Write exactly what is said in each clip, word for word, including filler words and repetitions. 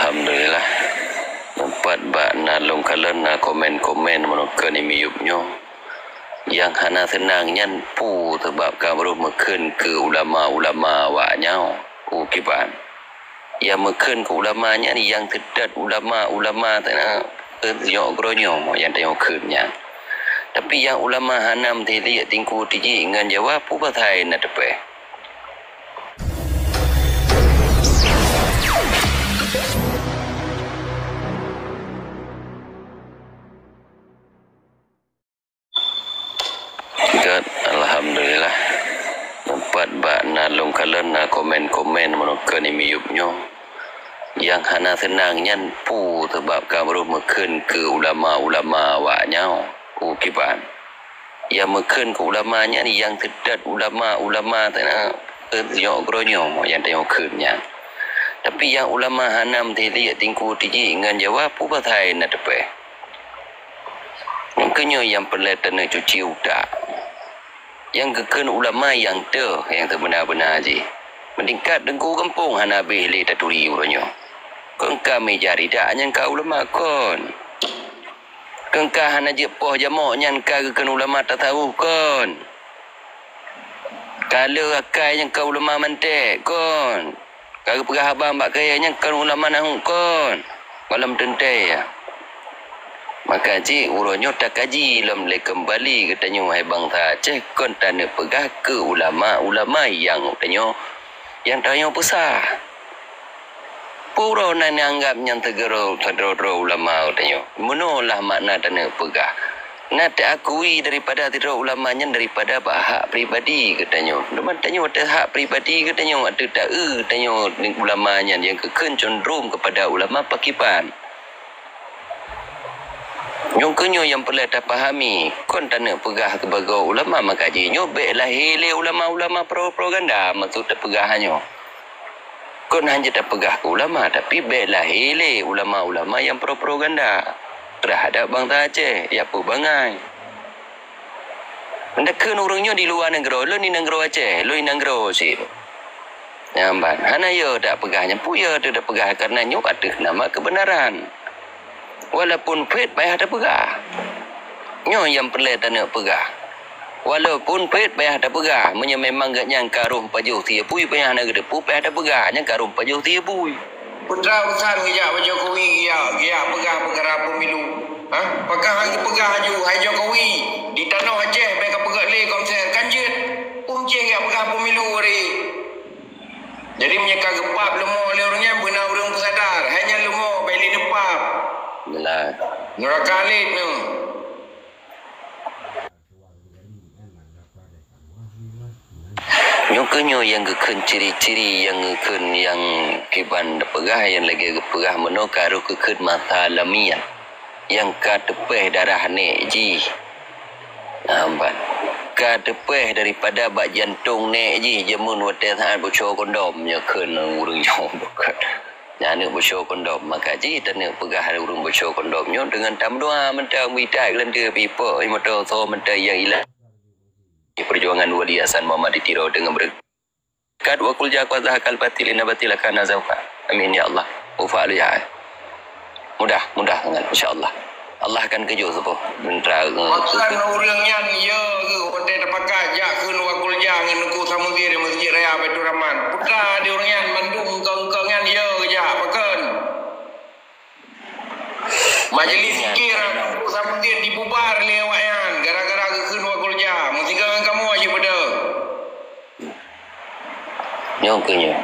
Alhamdulillah. Meupat bak na lôn kalon na komen-komen meunokon di miyup nyoe. Nyang hana seunang nyan peue sabab kamoe meukheun keu ulama-ulama awak nyoe? Peue kiban? Nyang meukheun keu ulama nyan nyang seudat ulama-ulama teuh na, eh, nyoe keudroe nyoe nyang tanyoe kheun nyan. Tapi nyang ulama hana meutiliek tingku tijik ngon Jawa, peue pasai na teupeh? Gét, alhamdulillah. Meupat bak na lôn kalon na komen-komen meunokon di miyup nyoe. Nyang hana seunang nyan peue sabab kamoe meukheun keu ulama-ulama awak nyoe? Peue kiban? Nyang meukheun keu ulama nyan nyang seudat ulama-ulama teuh na, eh, nyoe keudroe nyoe nyang tanyoe kheun nyan. Tapi nyang ulama hana meutiliek tingku tijik ngon Jawa, peue pasai na teupeh? Nyoe keunyoe nyang peureulée taneuk cuci utak. Nyang geukheun ulama nyang teuh nyang seubeuna-beuna jih. Meuningkat teungku gampông hana habéh lé taturi uroe nyoe. Kon ka meuija ridak nyang ka ulama kon. Kon ka hana jeuet poh jamok nyan ka geukheun ulama tasawuf kon. Ka le akai nyang ka ulama mantek kon. Ka geupeugah abang bak kayée nyan kon ulama nahu kon. Malam teuntée ya. Maka cit uroe nyoe takaji lom lé keumbali geutanyoe hai bansa Aceh kon taneuk peugah keu ulama-ulama nyang tanyoe, nyang tanyoe peusah. Peue uroe na neuanggab nyan teugeurô sidroe-droe ulama geutanyoe? Meunoe lah makna taneuk peugah. Na teuakui daripada sidroe ulama nyan daripada bak hak pribadi geutanyoe. Teuma tanyoe watée hak pribadi geutanyoe, watée ta-eu tanyoe ulama nyan nyang geukheun condrong keupada ulama pakriban. Nyoe keunyoe nyang peureulée tapahami, kon taneuk peugah sibagoe ulama maka jih nyoe bék lahé lé ulama-ulama pro-, propaganda maksud tapeugah nyoe. Kon hana tapeugah keu ulama, tapi bék lahé lé ulama-ulama nyang propaganda teuhadab bansa Aceh, ya peue bangai. Ndak kheun ureuëng nyoe di luwa nanggroe, lôn di nanggroe Aceh, lôn di nanggroe cit. Nyan ban, hana yo tapeugah nyan, peue yo tapeugah, karena nyoe ateueh nama keubeunaran. Walaupun phét payah tapeugah. Nyoe nyang peureulée taneuk peugah. Walaupun phét payah tapeugah, meunyoe memang geuhnyan ka rôh pajoh sie bui payah na geuteupeue payah tapeugah, nyan ka rôh pajoh sie bui. Putra urusan geujak bak Jokowi geujak, geujak peugah peukara pemilu. Ha? Pakon han geupeugah aju, hai Jokowi, di tanoh Aceh bèk ka peugöt lé Komsel, kan jeuet. Peue meucéh geujak peugah pemilu hari. Jadi meunyoe ka geupap leumo lé ureuëng nyan, beuna ureuëng peusadar, hai nyan leumo bèk lé neupap. Jeulaih. Nuraka lét neuh. Nyoe keunyoe nyang geukheun ciri-ciri nyang geukheun nyang kiban peugah nyang lagée geupeugah meunoe ka rôh geukheun masa alamiah nyang ka teupéh darah nék jih. Nyan ban. Ka teupéh daripada bak jantong nék jih jameun watée saát beucok kondom nyoe kheun ureuëng nyoe bukon. Nyan aneuk beucok kondom, maka jih taneuk peugah ureuëng beucok kondom nyoe deungon tameudoá mantong meuitat geulanteue pih pok, meutoe soe mantong nyang ilang. Perjuangan Wali Hasan Muhammad di Tiro deungon berkat wa qul jaa wa zahaqal batil inna batila kana zahuqa. Amin ya Allah. Ufa lu ya. Mudah, mudah sangat insya Allah. Allah akan keujoe saboh neutral. Pakon ureuëng nyan ya geuh watée tapakat jak kheun wa qul jaa ngon Teungku Samudin di Masjid Raya Baiturrahman. Putra di ureuëng nyan mandum engkong-engkong nyan ya geujak pakon. Majlis zikir Teungku Samudin dibubar lé awaknyan gara-gara geukheun wa qul jaa. Meusigoe ngon kamoe cit peue. Nyoe keunyoe.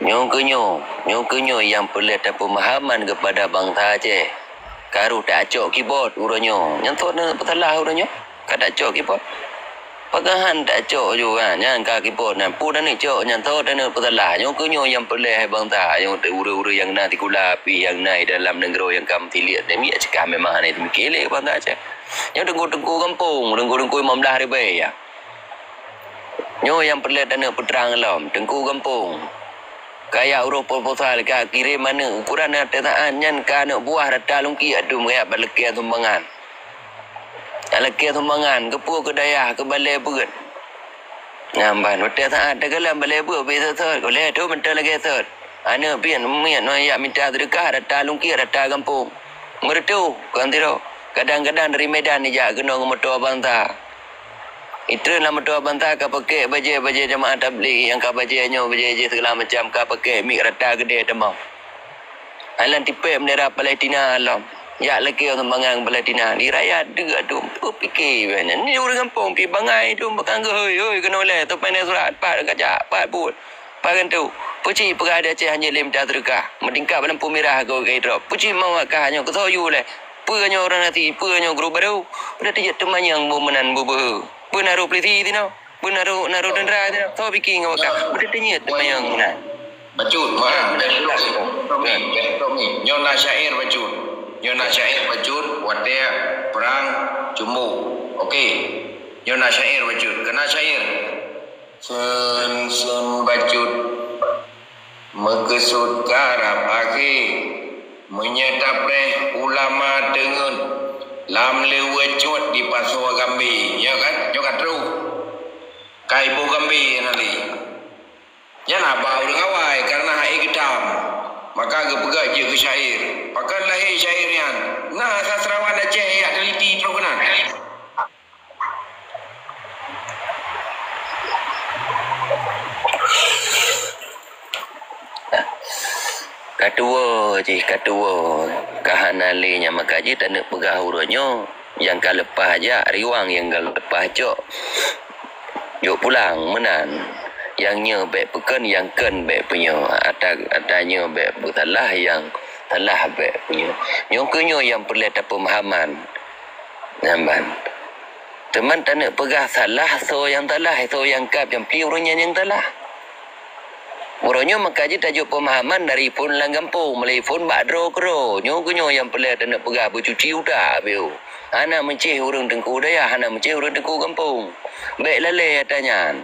Nyoe keunyoe, nyoe keunyoe nyang peureulée tapeumahaman keupada bansa Aceh. Ka rôh tacok kibot uroe nyoe. Nyang sot na peusalah uroe nyoe. Ka tacok kibot. Pakon han tacok ju kan, nyan ka kibot nyan. Peue taneuk cok nyan sot taneuk peusalah. Nyoe keunyoe nyang peureulée hai bansa, nyoe ureuëng-ureuëng nyang na sikula pih nyang na di dalam nanggroe nyang ka meutiliek, dan miet cekah memang hana teumike lé bansa Aceh. Nyoe teungku-teungku gampông, teungku-teungku limong blaih ribée ya. Nyoe nyang peureulée taneuk peutrang lom, teungku gampông. Kajak uroe proposal ka kirém aneuk, ukuran até saát nyan ka aneuk buah rata lungkiek dum kajak bak lakée sumbangan. Ka lakée sumbangan, keupeue keu dayah, keu balée beuet. Nyan ban, watée saát teugalan balée beuet, bèk sot-sot, ulée tu mantong lagée sot. Aneuk pian miet nyoe jak mita seudeukah rata lungkiek rata gampông. Meureutôh kon sidroe. Kadang-kadang dari Medan ijak keunoe ngon moto Avanza. Itreun lam moto Avanza ka pakèk bajèe-bajèe jamaah tabligh nyang ka bajèe nyoe bajèe jih segala macam ka pakèk mic rata keudè teuma. Alan tipèk bendera Palestina lom. Jak lakèe sumbangan Palestina. Di rakyat deuk atu. Peue pike nyan. Ni ureueng gampông pi bangai tu bakang geuhôi-hôi keunoe lé. Teupeue surat pat kaca pat buet. Pagan tu, peucit peugah di Aceh hanjeuet lé mita seudeukah. Meutingkat bak lampu mirah goe keu idrop. Peucit mawak kah nyoe keusoe yue lé. Peue nyoe ureueng nasi, peue nyoe guru barô. Udah teujeuet teumanyong bu meunan bu beuhe. Peue na rôh polisi sinoe? Peue na rôh, na rôh tentara sinoe? Soe pike ngon wakah? Udah teujeuet teumanyong meunan. Bacut, wah, bacut. Nyoe na syair bacut. Nyoe na syair bacut, watèe perang cumbu. Oke. Nyoe na syair bacut. Keunan syair. Seun-seun bacut meukeusut karab akhé, meunyoe tapreh ulama teungeut lam leuweuet cut dipasoe Gambé. Nyoe kan? Nyoe ka trôh. Ka iboh Gambé nyan lé. Nyan haba ureueng awai, karena hai geutam. Maka geupeugah jeuet keu syair. Pakon lahé syair nyan? Na sastrawan Aceh jak teliti trôh keunan. Ka tuwoe jih, ka tuwoe. Ka hana lé nyang maka jih taneuk peugah uroe nyoe. Nyang ka leupah jak riwang, nyang ka leupah cok jok pulang meunan. Nyang nyoe bèk peukon, nyang kon bèk peunyoe. Ata, ata nyoe bèk peusalah, nyang salah bèk peunyoe. Nyoe keuh nyoe nyang peureulèe tapeumahaman. Nyan ban. Teuma taneuk peugah salah soe nyang salah, soe nyang kab nyang pli ureueng nyan nyang salah. Uroe nyoe maka jih tajok peumahaman dari phon lam gampông, meulai phon bak droe keudroe. Nyoe keuh nyoe nyang peureulèe taneuk peugah beucuci utak piôh. Hana meucéh ureueng teungku dayah, hana meucéh ureueng teungku gampông. Bèk lalè ata nyan.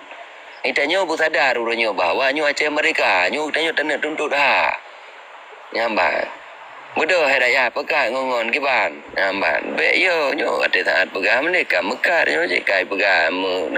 Geutanyoe beusadar uroe nyoe bahwa nyoe Aceh merdeka, nyoe geutanyoe taneuk tuntot hak. Nyan ban. Beudôh hai rakyat, peugah ngon-ngon kiban. Nyan ban. Bèk yo, nyoe watèe saat peugah merdeka meukat nyoe cit kai peugah meu-,